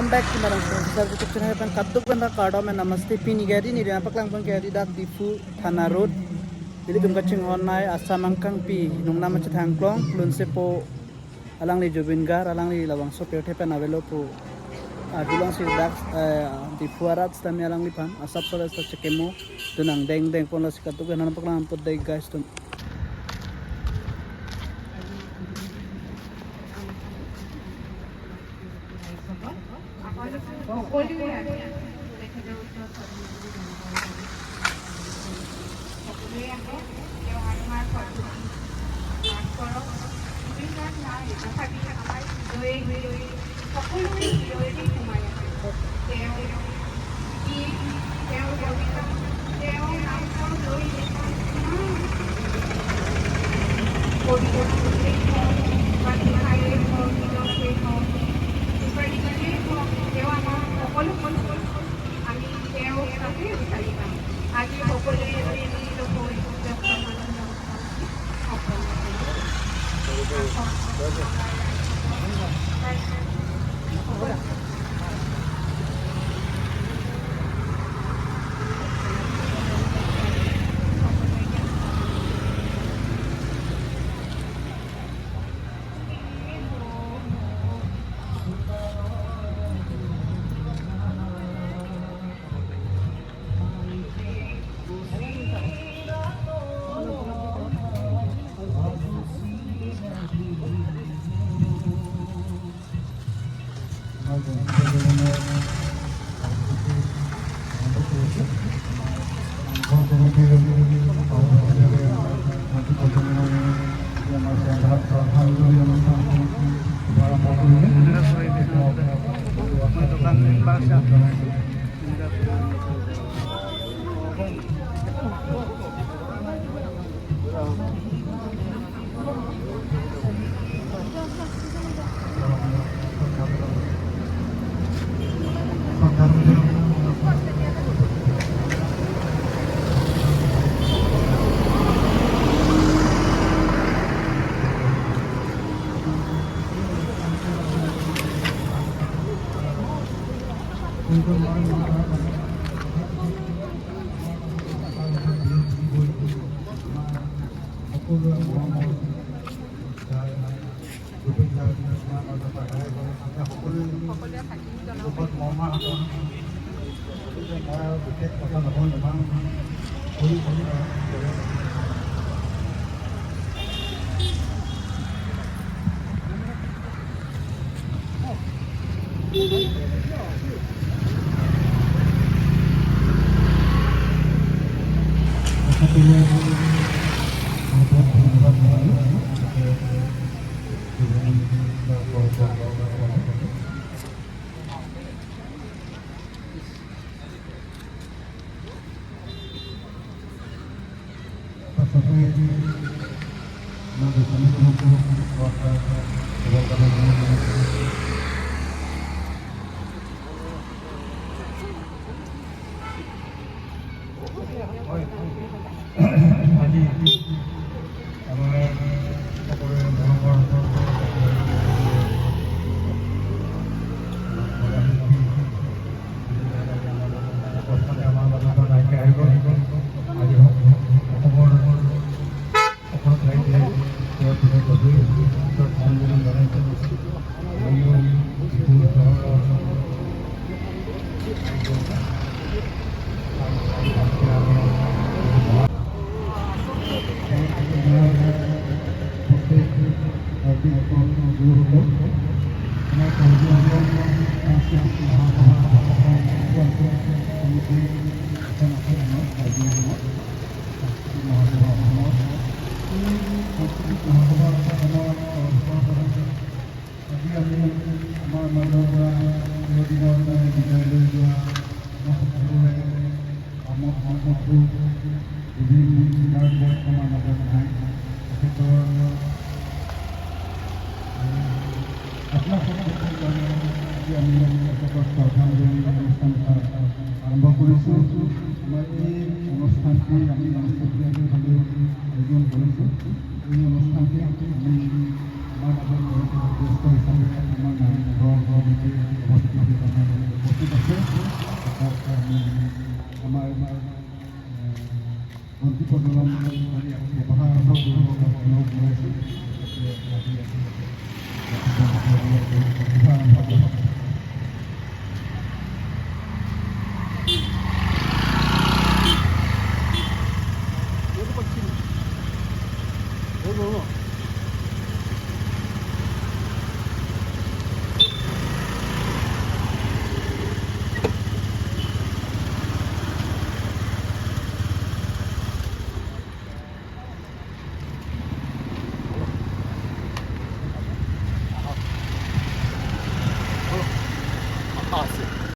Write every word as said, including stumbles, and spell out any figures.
Welcome back to Madam Sir YouTube channel. Pen kadokave pen kardom and namaste. Pini ke adi neli nangpaklang pon ke adi dak Diphu Thana Road. Nelitum kachinghon nai Assam angkangpi, nongnam achethang klong, klun sepo alangli Zubeen Garg, alangli labangso pirthe pen avelo pu arjulongsi dak, eh, Diphu arat sitame alangliphan asap sore sa chekemo, tunang deng deng pon lasi kadokave nangpaklang pon dei guys tum. সকলোৱে আহক, তেওঁ আমাৰ ঘৰটো পাঠ কৰক। জুবিন গাৰ্গ নাই, তথাপি আমাৰ হৃদয়ে হৃদয়ে সকলোৰে হৃদয়তে সোমাই আছে। তেওঁ গীত, তেওঁৰ কবিতা, তেওঁ নামঘৰ লৈ লিখা কিমান কবিতা, উল্লেখ হওক বা টোকাৰীয়ে হওক, গীতকে হওক, টোকাৰীজনীয়ে হওক, তেওঁ আমাক সকলো, সকলো আমি তেওঁক তাতে বিচাৰি পাম। আজি সকলোৱে মিলিত হৈ ডক্টৰ মানৱ আজি আমাৰ সকলোৰে মৰমৰ অৱস্থাতে আমাৰ মাজত নাইকিয়া হৈ গ'ল। আজি অসমৰ সকলো ঠাইতে তেওঁৰ প্ৰতি গভীৰ শ্ৰদ্ধাঞ্জলি জনাইছোঁ। ময়ো ডিব্ৰুগড় চহৰৰ আজি আমি আমাৰ মাজৰ পৰা চিৰদিনৰ কাৰণে বিদায় লৈ যোৱা আমাৰ সকলোৰে কামৰ সম্পৰ্ক জুবিন গাৰ্গ আমাৰ মাজত নাই। তেখেতৰ আত্মা সন্তুষ্টিৰ কাৰণে আজি আমি তেখেতক শ্ৰদ্ধাঞ্জলি অনুষ্ঠান আৰম্ভ কৰিছোঁ। আমাৰ এই অনুষ্ঠানটি আমি নিশ্চয় হ'লেও আয়োজন কৰিছোঁ। এই অনুষ্ঠানটি আমি আমাৰ মাজত জ্যেষ্ঠ হিচাপে আমাৰ নামঘৰ কমিটিৰ সভাপতি হিচাপে আমাৰ উপস্থিত আছে। তেখেতক আমি আমাৰ, এ, বন্তি প্ৰজ্বলন কৰি উপহাৰ গ্ৰহণ কৰিব বুলি জনাইছোঁ।